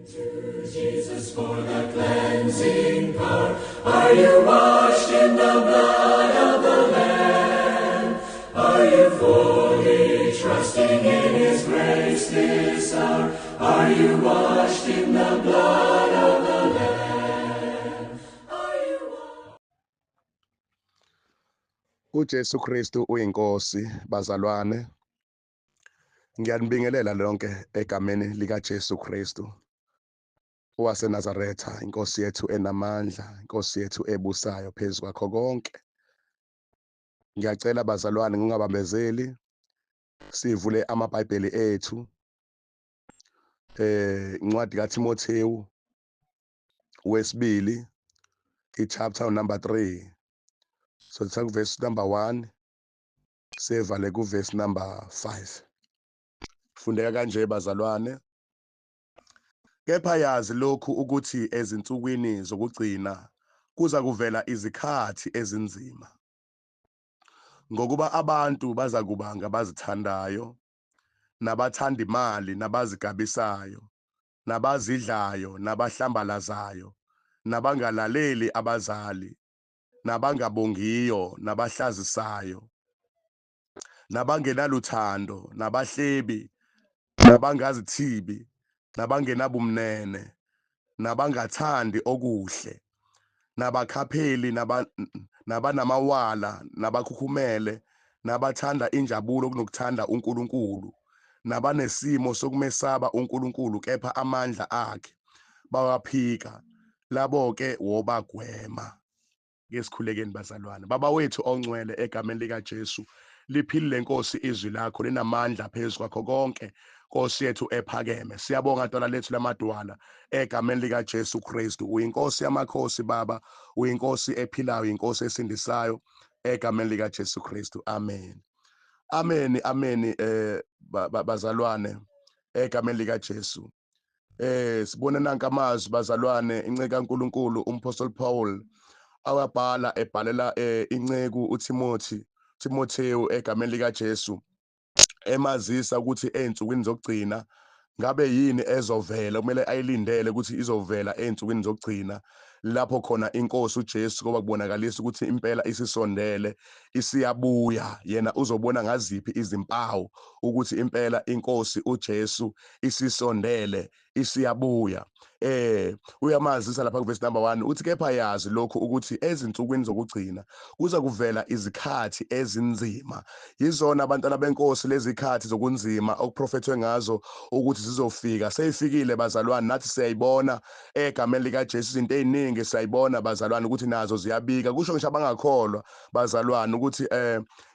To Jesus for the cleansing power. Are you washed in the blood of the Lamb? Are you fully trusting in His grace this hour? Are you washed in the blood of the Lamb? Are you washed? UJesu Kristu uyinkosi bazalwane. Ngiyanibingelela lonke egameni lika Jesu Kristu waseNazaretha, inkosi yethu enamandla, inkosi yethu ebusayo phezu kwakho konke. Ngiyacela bazalwane ngingabambezeli, sivule amaBhayibheli ethu. Incwadi kaTimothewu wesibili, i-chapter number 3. So sithatha verse number 1 sevale ku verse number 5. Fundeka kanje bazalwane. Kepha yazi lokhu ukuthi ezinsukwini zokugcina kuza kuvela izikhathi ezinzima. Ngokuba abantu bazakuba ngabazithandayo, nabathanda imali, nabazigabisayo, nabazidlayo, nabahlambalazayo, nabangalaleli abazali, nabangabongiyo, nabahlazisayo, nabangenaluthando, nabahlebi, nabangazithibi, nabangenabumnene, nabangathandi okuhle, nabakhapheli, nabanamawala, nabakhukhumele, nabathanda injabulo kunokuthanda uNkulunkulu, nabanesimo sokumesaba uNkulunkulu kepha amandla akhe bawaphika, labo ke wobagwema. Ngesikhulekeni bazalwane. Baba wethu ongcwele, egameni lika Jesu, liphilile Nkosi izwi lakho linamandla phezu kwakho konke, Nkosi yethu ephakeme. Siyabonga Dwala lethu lamadwala egameni lika Jesu Kristu. Uyinkosi yamakhosi Baba, uyinkosi ephilayo, inkosi esindisayo egameni lika Jesu Kristu. Amen. Amen, amen. Bazalwane egameni lika Jesu. Sibone nanka amazwi bazalwane, inceku kaNkuluNkulu uMpostoli Paul awabhala ebhalela inceku uTimothy, Timotheo egameni lika Jesu, emazisa ukuthi ezinsukwini zokugcina ngabe yini ezovela, kumele ayilindele ukuthi izovela ezinsukwini zokugcina, lapho khona inkosi uJesu ngoba kubonakalisa ukuthi impela isisondele, isiyabuya. Yena uzobona ngaziphi izimpawu ukuthi impela inkosi uJesu isisondele, isiyabuya. Uyamazisa lapha kuverse number 1 uthi kepha yazi lokhu ukuthi ezinsukwini zokugcina kuza kuvela izikhathi ezinzima. Yizona abantwana benkosi lezi zikhathi zokunzima okuprofethwe ngazo ukuthi zizofika. Seyifikile bazalwane, nathi siyayibona egameni lika Jesu izinto eziningi siyayibona bazalwane ukuthi nazo ziyabika. Kusho ngisho abangakholwa bazalwane ukuthi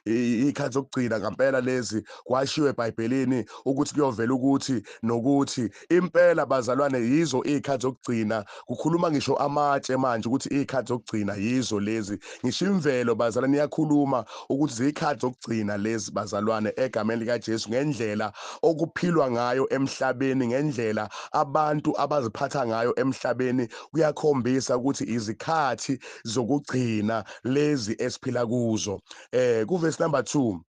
izikhathi zokugcina ngempela lezi kwashiwe eBhayibhelini ukuthi kuyovela ukuthi nokuthi impela bazalwane yizo izikhathi zokugcina. Kukhuluma ngisho amatshe manje ukuthi izikhathi zokugcina yizo lezi. Ngisho imvelo bazalwane iyakhuluma ukuthi izikhathi zokugcina lezi bazalwane egameni lika Jesu, ngendlela okuphilwa ngayo emhlabeni, ngendlela abantu abaziphatha ngayo emhlabeni, kuyakhombisa ukuthi izikhathi zokugcina lezi esiphila kuzo. Ku verse number 2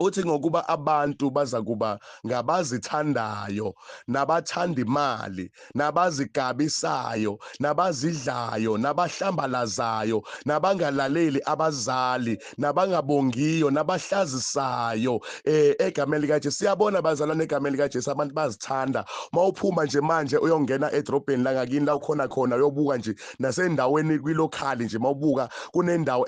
uthi ngokuba abantu bazakuba ngabazithandayo, nabathanda imali, nabazigabisayo, nabazidlayo, nabahlambalazayo, nabangalaleli abazali, nabangabongiyo, nabahlazisayo. Egameni lika Jesu siyabona bazalwane, egameni lika Jesu abantu bazithanda. Mawuphuma nje manje uyongena edrobheni la ngakini la ukhona khona, uyobuka nje nasendaweni kwilokhali nje, mawubuka kunendawo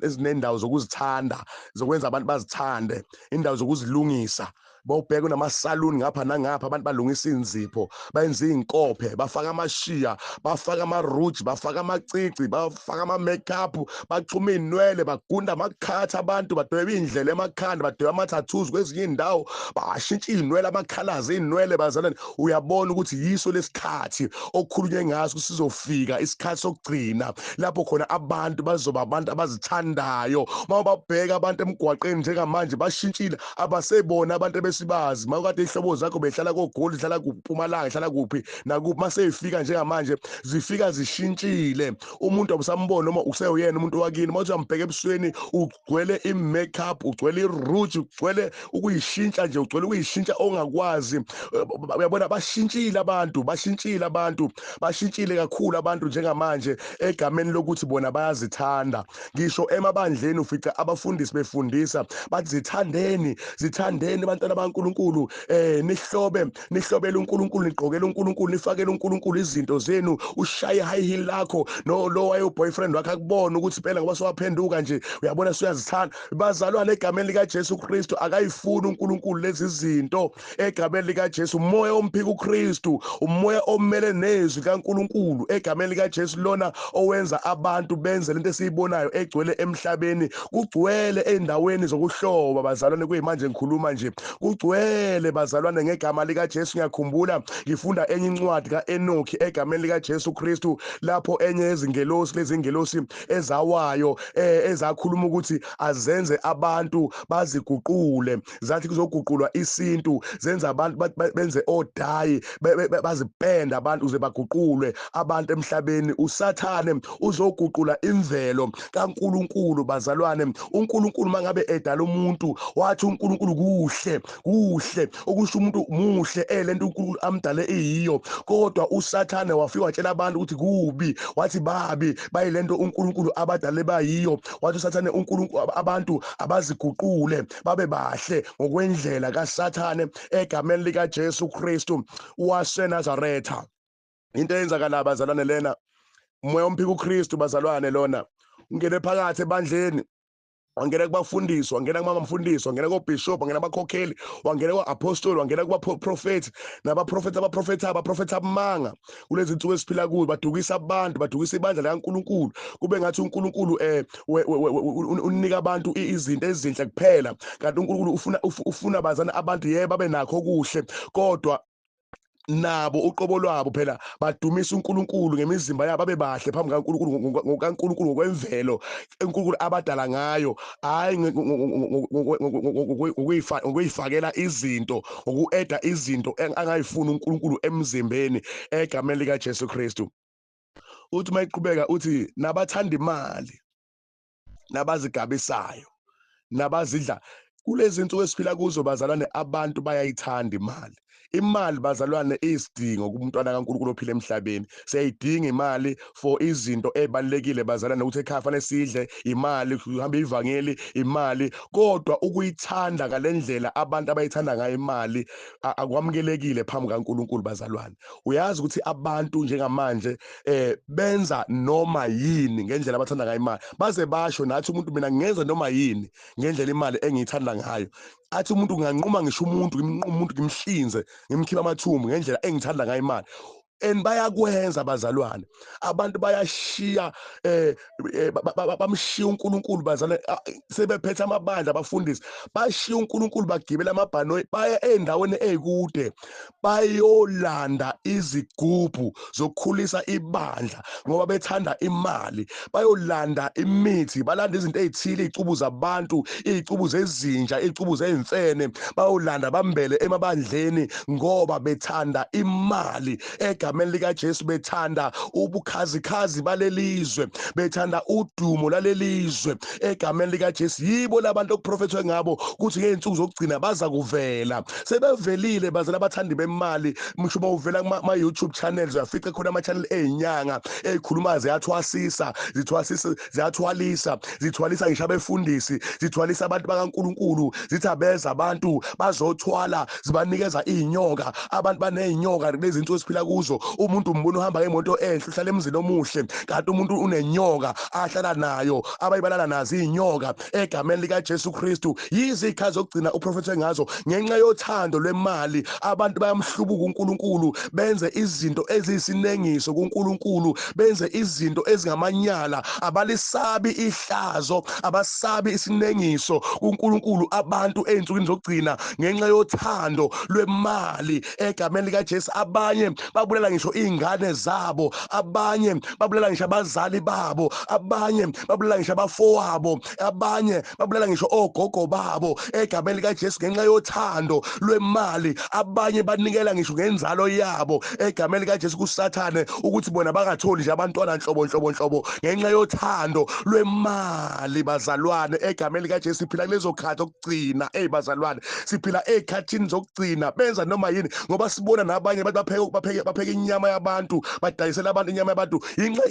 ezinendawo zokuzithanda, zokwenza abantu bazithande, indawo zokuzilungisa. Bawubheka kunamasaluni ngapha nangapha, abantu balungisa inzipho, bayenza izinkophe, bafaka amashiya, bafaka amaruji, bafaka amacici, bafaka ama-makeup, baxhuma inwele, bagunda amakhatha abantu, badweba indlela emakhanda, badweba ama-tattoos kwezinye indawo, bashintsha inwele, ama-colors inwele bazalwane. Uyabona ukuthi yiso lesikhathi okukhulunywe ngaso, sizofika isikhathi sokugcina lapho khona abantu bazoba abantu abazithandayo. Mawubabheka abantu emgwaqeni njengamanje bashintshile, abasebona abantu esibazi. Mawukade ihlobo zakho behlala koGoli, hlala kuMpumalanga, hlala kuphi nakuphi, maseyifika njengamanje zifika zishintshile. Umuntu awusambona noma useyuyena umuntu wakini, mawuthi uyambheka ebusweni ugcwele i-makeup, ugcwele i-rouge, ugcwele ukuyishintsha nje, ugcwele ukuyishintsha ongakwazi. Uyabona, bashintshile abantu, bashintshile abantu, bashintshile kakhulu abantu njengamanje egameni lokuthi bona bayazithanda. Ngisho emabandleni ufica abafundisi befundisa bathi zithandeni, zithandeni bantwana baNkulunkulu, nihlobe, nihlobele uNkulunkulu, nigqokele uNkulunkulu, nifakele uNkulunkulu izinto zenu, ushaye high heel lakho, no lo wayo boyfriend wakhe akubona ukuthi phela ngoba sowaphenduka nje, uyabona suyazithanda. Bazalwane, egameni lika Jesu Kristu akayifuni uNkulunkulu lezi zinto. Egameni lika Jesu, umoya omphika uKristu, umoya omele nezwi kaNkulunkulu, egameni lika Jesu, lona owenza abantu benze lento esiyibonayo egcwele emhlabeni, kugcwele endaweni zokuhloba bazalwane. Kuyimanje ngikhuluma nje kugcwele bazalwane ngegama lika Jesu. Ngiyakhumbula ngifunda enye incwadi kaEnoki egameni lika Jesu Kristu, lapho enye yezingelosi, lezingelosi ezawayo, ezakhuluma ukuthi azenze abantu baziguqule, zathi kuzoguqulwa isintu, zenza abantu benze odayi, bazipenda abantu ukuze baguqulwe abantu emhlabeni. uSathane uzoguqula imvelo kaNkulunkulu bazalwane. uNkulunkulu mangabe edala umuntu wathi uNkulunkulu kuhle, kuhle, okusho umuntu muhle lento uNkulunkulu amdale iyiyo, kodwa uSathane wafika watshela abantu ukuthi kubi, wathi babi bayilento uNkulunkulu abadale bayiyo. Wathi uSathane uNkulunkulu abantu abaziguqule babe bahle ngokwendlela kaSathane egameni lika Jesu Kristu waseNazaretha. Into eyenzakala bazalwane lena, umoya omphika uKristu bazalwane lona ungene phakathi ebandleni, wangena kubafundisi, wangena kumamfundisi, wangena kobishop, wangena kubakhokheli, wangena kwa-apostoli, wangena kubaprofethi nabaprofethi, abaprofethi abaprofethi abamanga kulezi nsuku esiphila kuzo, badukisa abantu, badukisa ibandla likaNkulunkulu, kube ngathi uNkulunkulu unika abantu izinto ezinhle kuphela, kanti uNkulunkulu ufuna bazana abantu yebo babe nakho okuhle, kodwa nabo uqobo lwabo phela badumisa uNkulunkulu ngemizimba yabo, babe bahle phambi kaNkulunkulu ngokaNkulunkulu ngokwemvelo uNkulunkulu abadala ngayo, hayi ngokuyifakela izinto, ngoku-eda izinto angayifuni uNkulunkulu emzimbeni egameni lika Jesu Kristu. Uthi mayiqhubeka uthi nabathanda imali, nabazigabisayo, nabazidla. Kulezi nsuku esiphila kuzo bazalwane, abantu bayayithanda imali. Imali bazalwane iyisidingo kumntwana kaNkulunkulu ophila emhlabeni. Siyayidinga imali for izinto ezibalulekile bazalwane, ukuthi ekhaya fanele sidle imali, kuhambe ivangeli imali, kodwa ukuyithanda ngalendlela abantu abayithanda ngayo imali akwamukelekile phambi kaNkulunkulu bazalwane. Uyazi ukuthi abantu njengamanje benza noma yini ngendlela abathanda ngayo imali, baze basho nathi umuntu mina ngenza noma yini ngendlela imali engiyithanda ngayo. Athi umuntu nginganquma ngisho umuntu, ngimnquma umuntu, ngimhlinze, ngimkhipha amathumbu ngendlela engithanda ngayo imali. And bayakwenza bazalwane, abantu bayashiya bamshiya uNkulunkulu bazalwane, sebephethe amabandla abafundisi, bashiya uNkulunkulu bagibela amabhanoyi baya endaweni ezikude bayolanda izigubhu zokukhulisa ibandla ngoba bethanda imali, bayolanda imithi, balanda izinto ezithile, izicubu zabantu, izicubu zezinja, izicubu zezimfene, bayolanda bambele emabandleni ngoba bethanda imali. Egameni lika Jesu bethanda ubukhazikhazi balelizwe, bethanda udumo lalelizwe. Egameni lika Jesu yibo labantu okuprofethwe ngabo ukuthi ngeensuku zokugcina baza kuvela. Sebevelile bazala abathandi bemali. Msho uma uvela kuma YouTube channels uyafica khona ama channel ezinyanga ezikhuluma ziyathwasisa, zithwasisa, ziyathwalisa, zithwalisa ngisho abefundisi, zithwalisa abantu bakaNkulunkulu, zithi abeza abantu bazothwala, zibanikeza izinyoka, abantu banezinyoka lezi zinsuku esiphila kuzo. Umuntu umbona uhamba ngemoto enhle, uhlala emzini omuhle, kanti umuntu unenyoka ahlala nayo, abayibalala nazo izinyoka. Egameni lika Jesu Kristu yizikhathi zokugcina uprofethe ngazo. Ngenxa yothando lwemali abantu bayamhlubuka uNkulunkulu, benze izinto eziyisinengiso kuNkulunkulu, benze izinto ezingamanyala, abalisabi ihlazo, abasabi isinengiso kuNkulunkulu abantu ezinsukwini zokugcina ngenxa yothando lwemali. Egameni lika Jesu abanye babulala Babulala ngisho iy'ngane zabo, abanye babulala ngisho abazali babo, abanye babulala ngisho abafowabo, abanye babulala ngisho ogogo babo egameni likaJesu ngenxa yothando lwemali. Abanye banikela ngisho ngenzalo yabo egameni likaJesu kuSathane ukuthi bona bangatholi nje abantwana nhlobo nhlobo nhlobo ngenxa yothando lwemali bazalwane egameni likaJesu. Siphila kulezo khathi okugcina, ey bazalwane, siphila ey'khathini zokugcina. Benza noma yini ngoba sibona nabanye abantu bapheka inyama yabantu, badayisela abantu inyama yabantu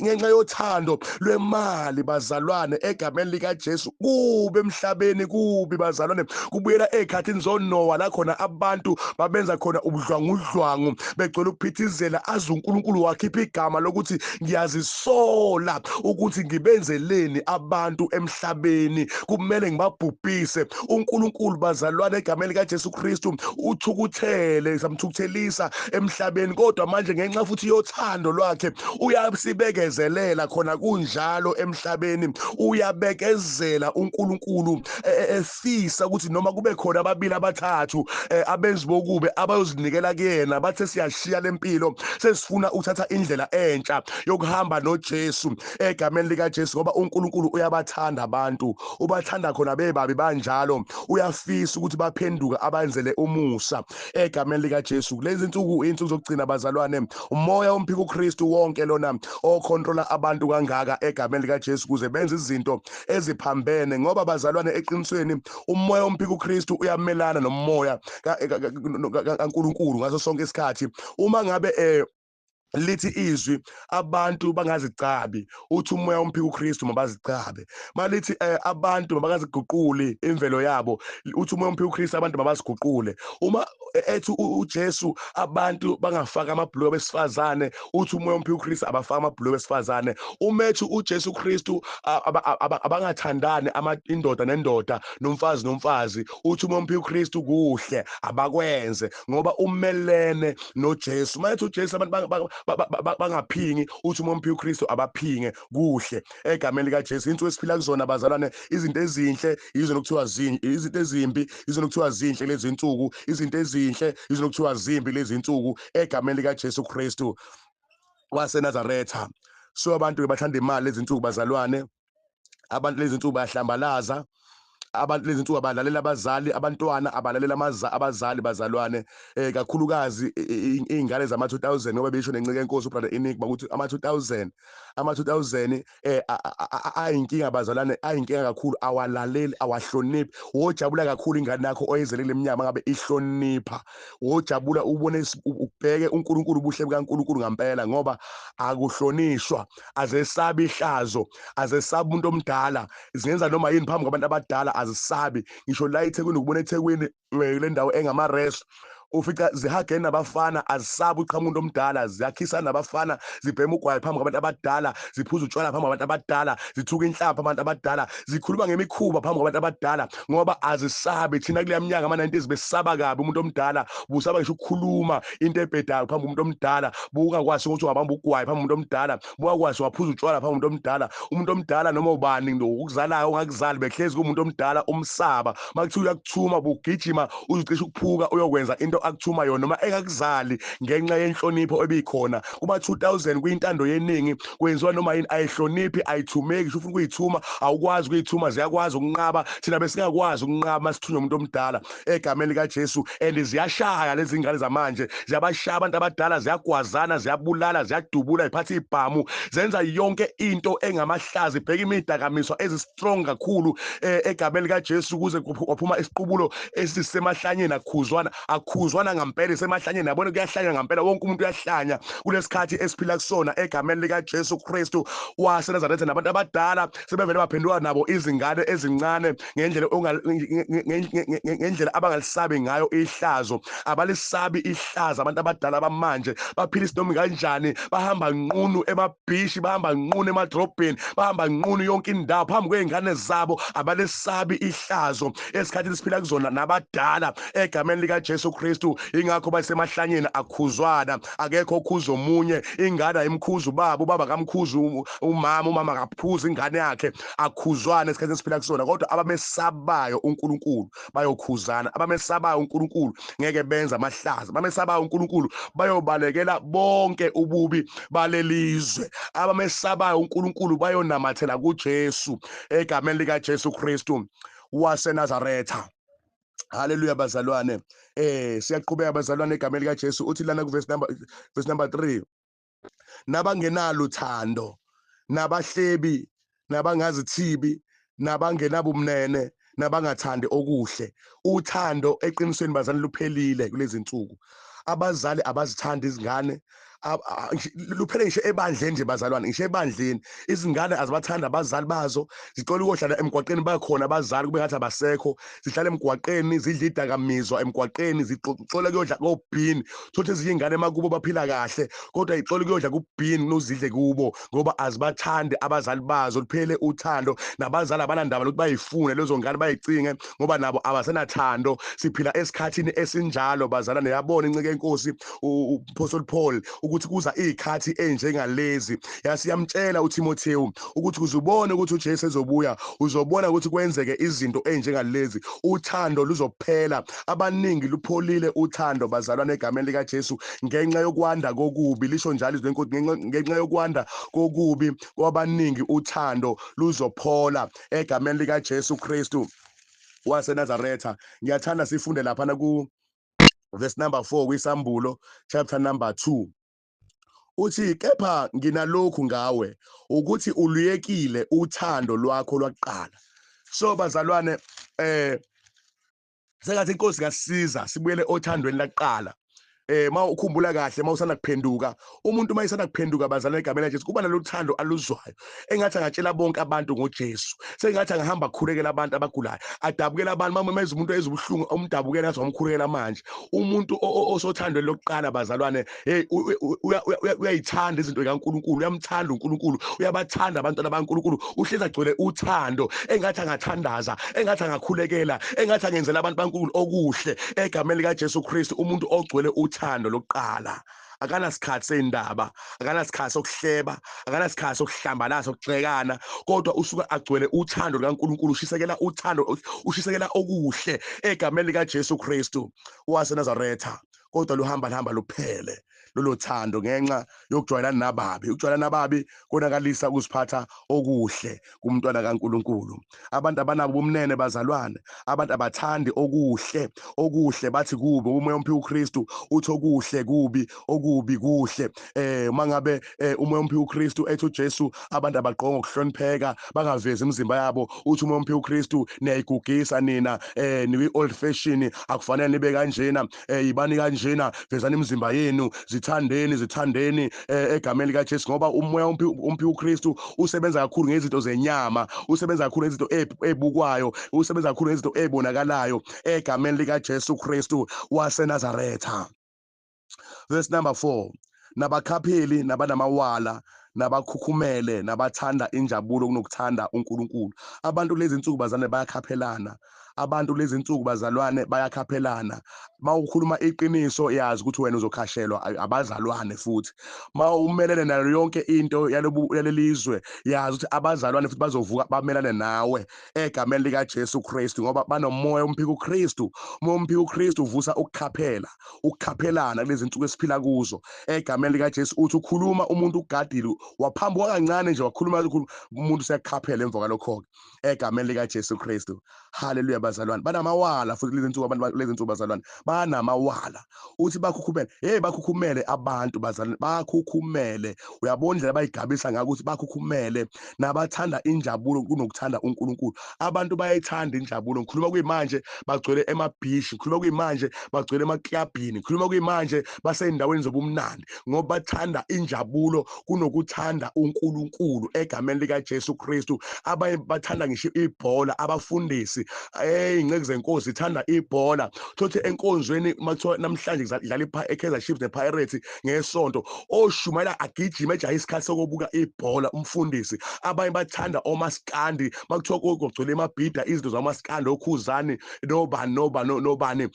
ngenxa yothando lwemali bazalwane egameni likaJesu. Kube emhlabeni kubi bazalwane, kubuyela ey'khathini zoNowa la khona abantu babenza khona ubudlwangudlwangu begcwele ukuphithizela, aze uNkulunkulu wakhipha igama lokuthi ngiyazisola ukuthi ngibenzeleni abantu emhlabeni, kumele ngibabhubhise. uNkulunkulu bazalwane egameni likaJesu Kristu uthukuthele, samthukuthelisa emhlabeni, kodwa manje ngenxa futhi yothando lwakhe uyasibekezelela khona kunjalo emhlabeni. Uyabekezela uNkulunkulu efisa ukuthi noma kube khona ababili abathathu abenzi bokube abayozinikela kuyena, bathe siyashiya lempilo, sesifuna ukuthatha indlela entsha yokuhamba noJesu egameni likaJesu, ngoba uNkulunkulu uyabathanda abantu, ubathanda khona bebabi banjalo, uyafisa ukuthi baphenduka abenzele umusa egameni likaJesu. Kulezi insuku, insuku zokugcina bazalwane, umoya omphika uKristu wonke lona okhontrola abantu kangaka egameni likaJesu kuze benze izinto eziphambene, ngoba bazalwane eqinisweni umoya omphika uKristu uyamelana nomoya kaNkulunkulu ngaso sonke isikhathi. Uma ngabe lithi izwi abantu bangazicabi, uthi umoya omphika uKristu mabazicabe. Malithi abantu mabangaziguquli imvelo yabo, uthi umoya omphika uKristu abantu mabaziguqule. Uma ethi uJesu abantu bangafaka amabhuluku besifazane, uthi umoya omphika uKristu abafaka amabhuluku besifazane. Uma ethi uJesu Kristu abangathandani indoda nendoda nomfazi nomfazi, uthi umoya omphika uKristu kuhle abakwenze ngoba umelene noJesu. Uma ethi uJesu abantu bangaphingi, uthi umoya omphika uKristu abaphinge kuhle egameni likaJesu. Insuku esiphila kuzona bazalwane, izinto ezinhle yizo nokuthiwa zinhle, izinto ezimbi yizo nokuthiwa zinhle lezi insuku, izinto ezinhle yizo nokuthiwa zimbi lezi insuku egameni likaJesu Kristu waseNazaretha. So abantu bathanda imali lezi insuku bazalwane, abantu lezi insuku bayahlambalaza, abantu lezi insuku abalalela abazali, abantwana abalalela abazali bazalwane, kakhulukazi iy'ngane zama-2000, ngoba besho nencike enkosi uBrother Enigma ukuthi ama-2000 ayinkinga bazalwane, ayinkinga kakhulu, awalaleli, awahloniphi. Wojabula kakhulu ingane yakho oyizelele eminyama ngabe ihlonipha, wojabula ubone ubheke uNkulunkulu, ubuhle bukaNkulunkulu ngampela, ngoba akuhlonishwa, azesabi ihlazo, azesabi umuntu omdala, zingenza noma yini phambi kwabantu abadala, azisabi. Ngisho la eThekwini, ukubona eThekwini kule ndawo engama-rest, ufica zihagene nabafana, azisabi uqhamuka umuntu omdala, ziyakhisa nabafana, zibhema ugwayi phambi kwabantu abadala, ziphuza utshwala phambi kwabantu abadala, zithuka inhlamba phambi kwabantu abadala, zikhuluma ngemikhuba phambi kwabantu abadala, ngoba azisabi. Thina kuleya minyaka ama-90s besisaba kabi umuntu omdala, busaba ngisho ukukhuluma into ebhedayo phambi komuntu omdala, bungakwazi ukuthi ungabamba ugwayi phambi komuntu omdala, bungakwazi waphuza utshwala phambi komuntu omdala. Umuntu omdala noma ubani okuzalayo ongakuzali behlezi kumuntu omdala umsaba, makuthiwa uyakuthuma bugijima uzocishe ukuphuka uyokwenza into akuthuma yona noma engakuzali, ngenxa yenhlonipho ebikhona. Kuma 2000 kuyintando yeningi kwenziwa noma yini, ayihloniphi, ayithumeki, ufuna ukuyithuma awukwazi ukuyithuma, ziyakwazi ukunqaba. Thina besingakwazi ukunqaba masithunywa umuntu omdala egameni likaJesu. And ziyashaya lezi ngane zamanje, ziyabashaya abantu abadala, ziyagwazana, ziyabulala, ziyadubula, ziphatha ibhamu, zenza yonke into engamahlazi. Bheka imidakamiswa ezi-strong kakhulu egameni likaJesu, kuze kwaphuma isiqubulo esisemahlanyeni, akukhuzwana, akukhuzwana ngampela, isemahlanyeni, yabona kuyahlanya ngampela, wonke umuntu uyahlanya kulesikhathi esiphila kusona egameni likaJesu Kristu waseNazaretha. Nabantu abadala sebevele baphenduka nabo izingane ezincane ngendlela ngendlela abangalisabi ngayo ihlazo, abalisabi ihlazo abantu abadala bamanje, baphila isinomi kanjani, bahamba nqunu emabhishi, bahamba nqunu emadrobheni, bahamba nqunu yonke indawo phambi kwey'ngane zabo, abalisabi ihlazo esikhathini esiphila kuzona nabadala egameni likaJesu Kristu. Kristu. Ingakho basemahlanyeni akhuzwana, akekho okhuza omunye. Ingane ayimkhuza ubaba, ubaba kamkhuza umama, umama akaphuza ingane yakhe. Akhuzwana esikhathini esiphila kusona. Kodwa abamesabayo uNkulunkulu bayokhuzana, abamesabayo uNkulunkulu ngeke benze amahlaza, abamesabayo uNkulunkulu bayobalekela bonke ububi balelizwe, abamesabayo uNkulunkulu bayonamathela kuJesu egameni likaJesu Kristu waseNazaretha. Haleluya bazalwane. Siyaqhubeka bazalwane egameni likaJesu. Uthi lana ku verse number 3, nabangenalo uthando, nabahlebi, nabangazithibi, nabangenabumnene, nabangathandi okuhle. Uthando eqinisweni bazalwane luphelile kulezi insuku. Abazali abazithandi izingane, luphele ngisho ebandleni nje bazalwane, ngisho ebandleni izingane azibathanda abazali bazo, zixola ukuyohlala emgwaqeni, bakhona abazali kube ngathi abasekho, zihlala emgwaqeni, zidla idakamizwa emgwaqeni, zixola kuyodla kobhini. Thothi ezinye ingane emakubo baphila kahle, kodwa ixola kuyodla kubhini nozidle kubo ngoba azibathandi abazali bazo. Luphele uthando, nabazali abanandaba lokuthi bayifune lezo ngane, bayicinge ngoba nabo abasenathando. Siphila esikhathini esinjalo bazalwane. Yabona inceke enkosi uApostle Paul ukuthi kuza izikhathi enjengalezi. Yasiyamtshela uTimotheo ukuthi uzubone ukuthi uJesu ezobuya, uzobona ukuthi kwenzeke izinto enjengalezi. Uthando luzophela, abaningi lupholile uthando bazalwane egameni likaJesu ngenxa yokwanda kokubi. Lisho njalo izwi lenkosi, ngenxa yokwanda kokubi kwabaningi uthando luzophola egameni likaJesu Kristu waseNazaretha. Ngiyathanda sifunde lapha ku verse number 4 kwisambulo chapter number 2. Uthi kepha nginalokhu ngawe ukuthi uluyekile uthando lwakho lwakuqala. So bazalwane, sengathi inkosi ngasisiza sibuyele othandweni laqala. Ma ukhumbula kahle, ma usanda kuphenduka, umuntu ma esanda kuphenduka bazalwane egameni laJesu kuba nalothando aluzwayo, engathi angatshela bonke abantu ngoJesu, sengathi angahamba akhulekela abantu abagulayo, adabukela abantu. Uma meza umuntu ezubuhlungu umdabukela ngathi wamkhulekela manje. Umuntu osothandweni lokuqala bazalwane, hey, uyayithanda izinto zikaNkulunkulu, uyamthanda uNkulunkulu, uyabathanda abantwana baNkulunkulu, uhlezi agcwele uthando, engathi angathandaza, engathi angakhulekela, engathi angenzela abantu baNkulunkulu okuhle egameni likaJesu Kristu. Umuntu ogcwele uthando lokuqala akanasikhathi sendaba, akanasikhathi sokuhleba, akanasikhathi sokuhlambalaza, sokugxekana, kodwa usuka agcwele uthando likaNkulunkulu, ushisekela uthando, ushisekela okuhle egameni likaJesu Kristu waseNazaretha. Kodwa luhamba lihamba luphele lolo thando ngenxa yokujwayelana nababi. Ukujwayelana nababi konakalisa ukuziphatha okuhle kumntwana kaNkulunkulu. Abantu abanabo ubumnene bazalwane, abantu abathandi okuhle, okuhle bathi kubi. Umoya omphi uKristu uthi okuhle kubi, okubi kuhle. Mangabe umoya omphi uKristu ethi uJesu abantu abagqoka ngokuhlonipheka bangavezi imizimba yabo, uthi umoya omphi uKristu niyayigugisa nina, niwi old fashion, akufanele nibe kanjena, yibani kanjena, vezani imizimba yenu, zithandeni, zithandeni egameni likaJesu. Ngoba umoya omphi uKristu usebenza kakhulu ngezinto zenyama, usebenza kakhulu ngezinto ebukwayo, usebenza kakhulu ngezinto ebonakalayo egameni likaJesu Kristu waseNazaretha. Verse number 4, nabakhapheli, nabanamawala, nabakhukhumele, nabathanda injabulo kunokuthanda uNkulunkulu. Abantu lezi insuku bazalwane bayakhaphelana, abantu lezi insuku bazalwane bayakhaphelana. Mawukhuluma iqiniso yazi ukuthi wena uzokhashelwa abazalwane, futhi mawumelene nayo yonke into yalelizwe yazi ukuthi abazalwane futhi bazovuka bamelane nawe egameni likaJesu Kristu, ngoba banomoya omphika uKristu. Umoya omphika uKristu uvusa ukukhaphela, ukukhaphelana kulezi insuku esiphila kuzo egameni likaJesu. Uthi ukhuluma umuntu ugadile, waphambuka kancane nje wakhuluma umuntu useyakhaphela emva kwalokho-ke egameni likaJesu Kristu. Haleluya bazalwane. Banamawala futhi kulezi insuku abantu kulezi insuku bazalwane banamawala. Uthi bakhukhumele, hey, bakhukhumele abantu bazalwane, bakhukhumele. Uyabona indlela abayigabisa ngakho ukuthi bakhukhumele, nabathanda injabulo kunokuthanda uNkulunkulu. Abantu bayayithanda injabulo. Ngikhuluma kuyimanje bagcwele emabhishi, ngikhuluma kuyimanje bagcwele emaklabhini, ngikhuluma kuyimanje baseyindaweni zobumnandi, ngoba bathanda injabulo kunokuthanda uNkulunkulu egameni likaJesu Kristu. Abanye bathanda ngisho ibhola, abafundisi. Hey, ingceke zenkosi ithanda ibhola. Thothi enkonzweni makuthiwa namhlanje kudlala iKaizer Chiefs nePirates ngesonto, oshumayela agijima ejaha isikhathi sokubuka ibhola umfundisi. Abanye bathanda omaskandi, makuthiwa kugcwele emabhida izinto zamaskandi, okhuzani nobani nobani nobani,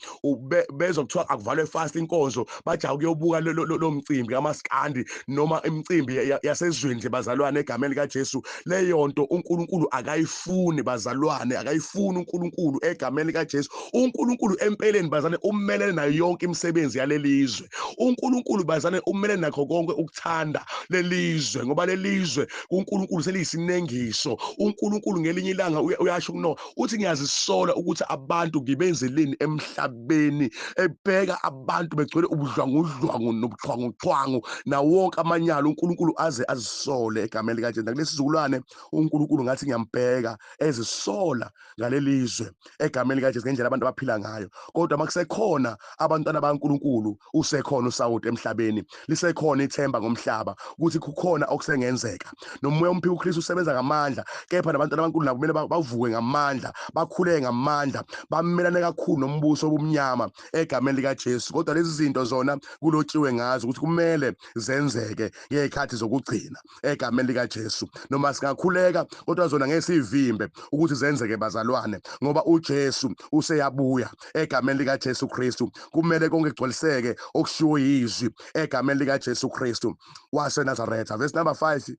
bezwa kuthiwa akuvalwe fast inkonzo, bajaha ukuyobuka lo mcimbi kamaskandi noma imicimbi yasezweni nje bazalwane egameni likaJesu. Leyo nto uNkulunkulu akayifuni bazalwane, akayifuni uNkulunkulu egameni likaJesu. uNkulunkulu empeleni bazalwane umelene nayo yonke imisebenzi yalelizwe. uNkulunkulu bazalwane umelene nakho konke ukuthanda lelizwe, ngoba lelizwe uNkulunkulu seliyisinengiso. uNkulunkulu ngelinye ilanga uyasho kuNoah uthi ngiyazisola ukuthi abantu ngibenzeleni emhlabeni, ebheka abantu begcwele ubudlwangudlwangu nobuxhwanguxhwangu nawonke amanyala. uNkulunkulu aze azisole egameni likaJesu. Nakulesi sizukulwane uNkulunkulu ngathi ngiyambheka ezisola ngalelizwe egameni likaJesu ngendlela abantu abaphila ngayo. Kodwa makusekhona abantwana baNkulunkulu, usekhona usawoti emhlabeni, lisekhona ithemba ngomhlaba ukuthi kukhona okusengenzeka. Nomoya omphika uKristu usebenza ngamandla, kepha nabantwana baNkulunkulu nabo kumele bavuke ngamandla, bakhuleke ngamandla, bamelane kakhulu nombuso obumnyama egameni likaJesu. Kodwa lezi zinto zona kulotshiwe ngazo ukuthi kumele zenzeke ngezikhathi zokugcina egameni likaJesu. Noma singakhuleka kodwa zona ngeke sivimbe ukuthi zenzeke bazalwane, ngoba uJesu useyabuya egameni likaJesu Kristu. Kumele konke kugcwaliseke okushiwo yizwi egameni likaJesu Kristu waseNazaretha. Verse number 5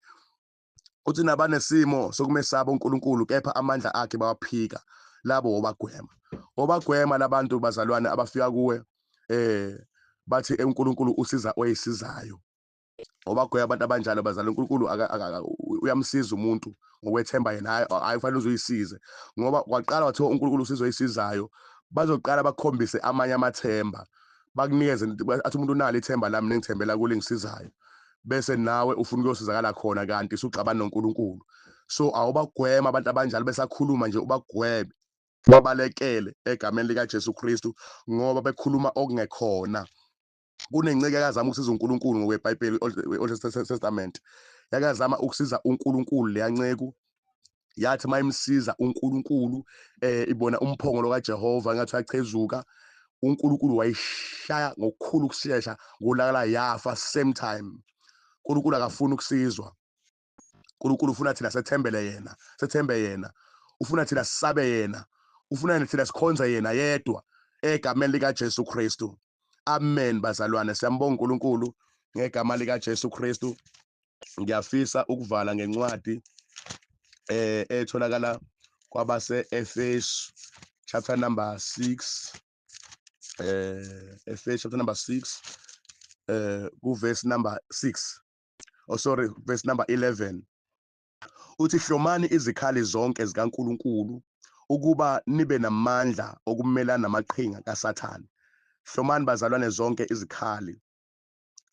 uthi nabanesimo sokumesaba uNkulunkulu kepha amandla akhe bawaphika, labo wobagwema. Wobagwema labantu bazalwane abafika kuwe bathi uNkulunkulu usiza oyisizayo. Obagwema abantu abanjalo bazalwane. uNkulunkulu uyamsiza umuntu ngokwethemba yena, hayi kufanele uzuyisize, ngoba kwaqala wathiwa uNkulunkulu usizo oyisizayo, bazoqala bakhombise amanye amathemba, bakunikeze athi umuntu unalo ithemba lami nengithembela kulo engisizayo, bese nawe ufuna ukuyosizakala khona kanti usuxabana noNkulunkulu. So awubagwema abantu abanjalo besakhuluma nje, ubagweme, babalekele egameni likaJesu Kristu, ngoba bekhuluma okungekhona. Kunenceke yakazama ukusiza uNkulunkulu ngokweBhayibheli, Old Testament, yakazama ukusiza uNkulunkulu leyanceku, yathi mayimsiza uNkulunkulu ibona umphongolo kaJehova ngathi uyachezuka, uNkulunkulu wayishaya ngokukhulu ukushesha ngolaka yafa same time. uNkulunkulu akafuni ukusizwa. uNkulunkulu ufuna thina sethembele yena, sethembe yena, ufuna thina sisabe yena, ufuna thina sikhonze yena yedwa egameni likaJesu Kristu. Amen bazalwane, siyambonga uNkulunkulu ngegama likaJesu Kristu. Ngiyafisa ukuvala ngencwadi etholakala kwabase Efesu chapter number 6, Efesu chapter number 6 ku verse number 6, oh sorry, verse number 11. Uthi hlomani izikhali zonke zikaNkulunkulu ukuba nibe namandla okumelana namaqhinga kaSathane. Hlomani bazalwane zonke izikhali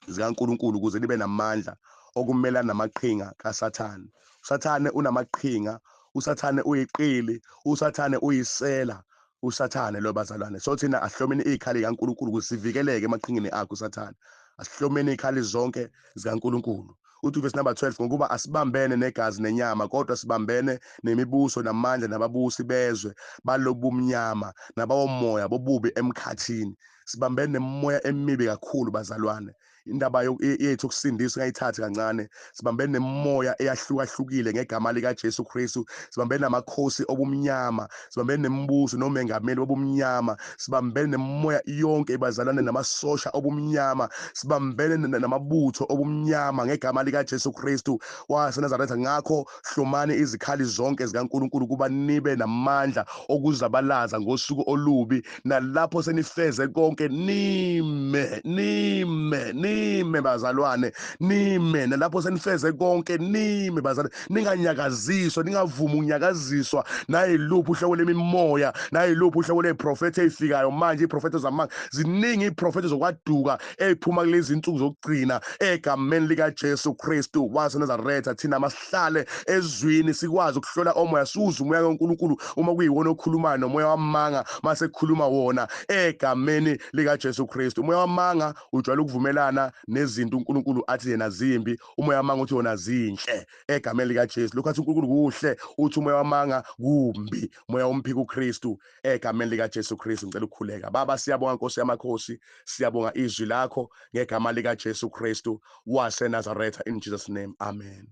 zikaNkulunkulu ukuze nibe namandla okumelana namaqhinga kaSathane. uSathane unamaqhinga, uSathane uyiqili, uSathane uyisela, uSathane lo bazalwane. So thina asihlomeni izikhali zikaNkulunkulu ukuze sivikeleke emaqhingeni akhe uSathane. Asihlomeni izikhali zonke zikaNkulunkulu. Uthi verse number 12, ngokuba asibambene negazi nenyama, kodwa sibambene nemibuso namandla nababusi bezwe balobumnyama nabawomoya bobubi emkhathini. Sibambene nemimoya emibi kakhulu bazalwane. Indaba yethu ukusindiswa ngayithathi kancane. Sibambene nemimoya eyahlukahlukile ngegama likaJesu Kristu. Sibambene namakhosi obumnyama, sibambene nemibuso nomengameli bobumnyama, sibambene nemimoya yonke bazalwane, namasosha obumnyama, sibambene namabutho obumnyama ngegama likaJesu Kristu waseNazaretha. Ngakho hlomani izikhali zonke zikaNkulunkulu kuba nibe namandla okuzabalaza ngosuku olubi, nalapho senifeze konke nime, nime, nime bazalwane, nime. Nalapho senifeze konke nime bazalwane, ninganyakaziswa, ningavumi ukunyakaziswa nayiluphi uhlobo lemimoya, nayiluphi uhlobo leprofethi eyifikayo manje. Iprofethi zamanga ziningi, iprofethi zokwaduka eziphuma kulezi insuku zokugcina egameni likaJesu Kristu waseNazaretha. Thina masihlale ezwini, sikwazi ukuhlola omoya, suze umoya kaNkulunkulu uma kuyiwona okhulumayo nomoya wamanga mase kukhuluma wona egameni likaJesu Kristu. Umoya wamanga ujwayele ukuvumelana Ufana nezinto uNkulunkulu athi yena zimbi, umoya wamanga uthi yona zinhle, egameni likaJesu. Lokhu athi uNkulunkulu kuhle, uthi umoya wamanga kumbi, umoya womphika uKristu, egameni likaJesu Kristu. Ngicela ukukhuleka. Baba, siyabonga Nkosi yamakhosi, siyabonga izwi lakho ngegama likaJesu Kristu waseNazaretha, in Jesus name, amen.